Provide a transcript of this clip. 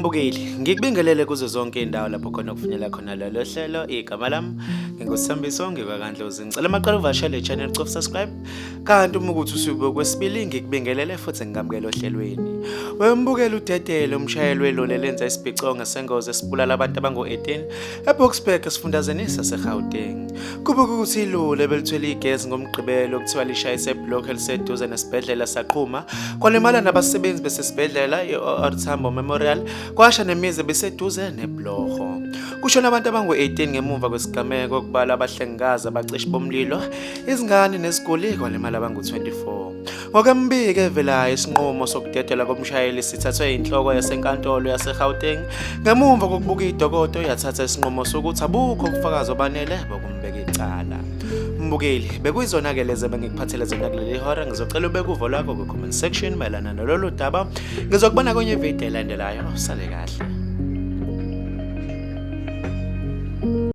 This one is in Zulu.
Mbukeli, ngikubingelele kuzo zonke indawo lapho khona kufinyelela khona lolo hlelo. Igama lami nginguSithembiso ngikwaKandlozi. Ngicela maqala uvashele channel cofa subscribe. Kanti uma ukuthi usuke kwesibili ngikubingelele futhi ngikamukele ohlelweni. Wembukeli udedele umshayeli weloli elenza isibhicongo sengozi esibulala abantu abangu-18 eBoksburg esifundazweni saseGauteng. Kubukeka ukuthi iloli ebelithwele igesi ngoMgqibelo kuthiwa lishayise ebhlokho eliseduze nesibhedlela saqhuma kwalimala nabasebenzi besesibhedlela i-OR Tambo Memorial kwasha nemizi ebiseduze nebhloho. Kushone abantu abangu-18 ngemuva kwesigameko kubala abahlengikazi, abacishi bomlilo, izingane neziguli kwalimala abangu-24. Ngokwemibiko evelayo isinqumo sokudedela komshayeli sithathwe inhloko yasenkantolo yaseGauteng ngemuva kokubuka idokodo yathatha isinqumo sokuthi abukho ubufakazi obanele bokumbeka icala. Mbukeli, bekuyizona-ke lezi ebengikuphathele zona kuleli hora. Ngizocela ubeke uvo lwakho kwi-comment section mayelana nalolu daba. Ngizokubona kwenye ividiyo elandelayo. Usale kahle.